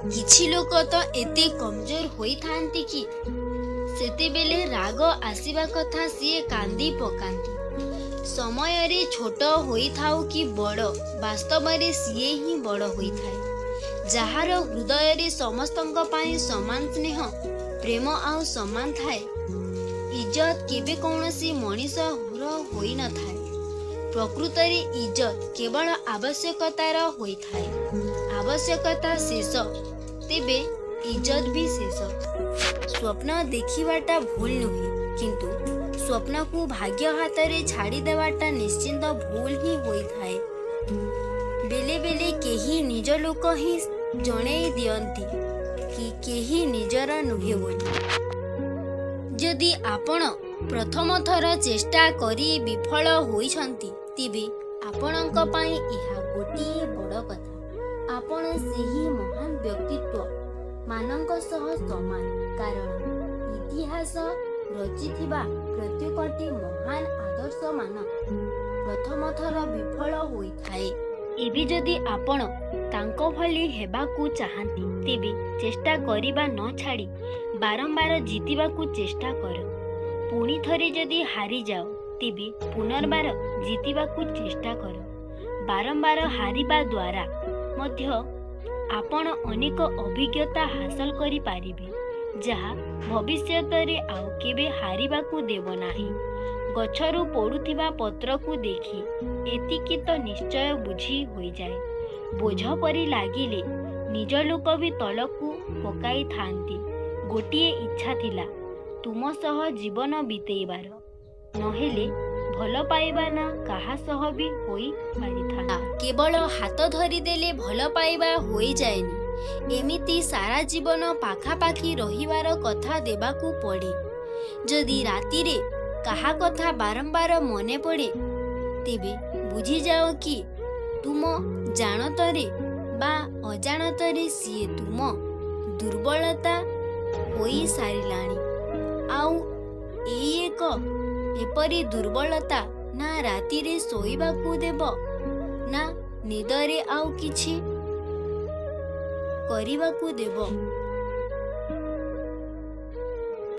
କିଛି ଲୋକ ତ ଏତେ କମଜୋର ହୋଇଥାନ୍ତି କି ସେତେବେଳେ ରାଗ ଆସିବା କଥା ସିଏ କାନ୍ଦି ପକାନ୍ତି। ସମୟରେ ଛୋଟ ହୋଇଥାଉ କି ବଡ଼, ବାସ୍ତବରେ ସିଏ ହିଁ ବଡ଼ ହୋଇଥାଏ, ଯାହାର ହୃଦୟରେ ସମସ୍ତଙ୍କ ପାଇଁ ସମାନ ସ୍ନେହ, ପ୍ରେମ ଆଉ ସମ୍ମାନ ଥାଏ। ଇଜ୍ଜତ କେବେ କୌଣସି ମଣିଷର ହୋଇନଥାଏ। ପ୍ରକୃତରେ ଇଜ୍ଜତ କେବଳ ଆବଶ୍ୟକତାର ହୋଇଥାଏ। ଆବଶ୍ୟକତା ଶେଷ ତେବେ ଇଜ୍ଜତ ବି ଶେଷ। ସ୍ୱପ୍ନ ଦେଖିବାଟା ଭୁଲ ନୁହେଁ, କିନ୍ତୁ ସ୍ୱପ୍ନକୁ ଭାଗ୍ୟ ହାତରେ ଛାଡ଼ିଦେବାଟା ନିଶ୍ଚିନ୍ତ ଭୁଲ ହିଁ ହୋଇଥାଏ। ବେଳେ ବେଳେ କେହି ନିଜ ଲୋକ ହିଁ ଜଣେଇ ଦିଅନ୍ତି କି କେହି ନିଜର ନୁହେଁ ବୋଲି। ଯଦି ଆପଣ ପ୍ରଥମ ଥର ଚେଷ୍ଟା କରି ବିଫଳ ହୋଇଛନ୍ତି, ତେବେ ଆପଣଙ୍କ ପାଇଁ ଏହା ଗୋଟିଏ ବଡ଼ କଥା। ଆପଣ ସେହି ମହାନ ବ୍ୟକ୍ତିତ୍ୱ ମାନଙ୍କ ସହ ସମାନ, କାରଣ ଇତିହାସ ରଚିଥିବା ପ୍ରତ୍ୟେକଟି ମହାନ ଆଦର୍ଶମାନ ପ୍ରଥମ ଥର ବିଫଳ ହୋଇଥାଏ। ଏବେ ଯଦି ଆପଣ ତାଙ୍କ ଭଳି ହେବାକୁ ଚାହାନ୍ତି, ତେବେ ଚେଷ୍ଟା କରିବା ନ ଛାଡ଼ି ବାରମ୍ବାର ଜିତିବାକୁ ଚେଷ୍ଟା କର। ପୁଣି ଥରେ ଯଦି ହାରିଯାଅ, ତେବେ ପୁନର୍ବାର ଜିତିବାକୁ ଚେଷ୍ଟା କର। ବାରମ୍ବାର ହାରିବା ଦ୍ୱାରା ମଧ୍ୟ ଆପଣ ଅନେକ ଅଭିଜ୍ଞତା ହାସଲ କରିପାରିବେ, ଯାହା ଭବିଷ୍ୟତରେ ଆଉ କେବେ ହାରିବାକୁ ଦେବ ନାହିଁ। ଗଛରୁ ପଡ଼ୁଥିବା ପତ୍ରକୁ ଦେଖି ଏତିକି ତ ନିଶ୍ଚୟ ବୁଝି ହୋଇଯାଏ, ବୋଝ ପରି ଲାଗିଲେ ନିଜ ଲୋକ ବି ତଳକୁ ପକାଇଥାନ୍ତି। ଗୋଟିଏ ଇଚ୍ଛା ଥିଲା ତୁମ ସହ ଜୀବନ ବିତେଇବାର, ନହେଲେ ଭଲ ପାଇବା ନା କାହା ସହ ବି ହୋଇପାରିଥାନ୍ତା। କେବଳ ହାତ ଧରିଦେଲେ ଭଲ ପାଇବା ହୋଇଯାଏନି, ଏମିତି ସାରା ଜୀବନ ପାଖାପାଖି ରହିବାର କଥା ଦେବାକୁ ପଡ଼େ। ଯଦି ରାତିରେ କାହା କଥା ବାରମ୍ବାର ମନେ ପଡ଼େ, ତେବେ ବୁଝିଯାଅ କି ତୁମ ଜାଣତରେ ବା ଅଜାଣତରେ ସିଏ ତୁମ ଦୁର୍ବଳତା ହୋଇସାରିଲାଣି। ଆଉ ଏଇ ଏକ ଏପରି ଦୁର୍ବଳତା ନା ରାତିରେ ଶୋଇବାକୁ ଦେବ, ନା ନିଦରେ ଆଉ କିଛି କରିବାକୁ ଦେବ।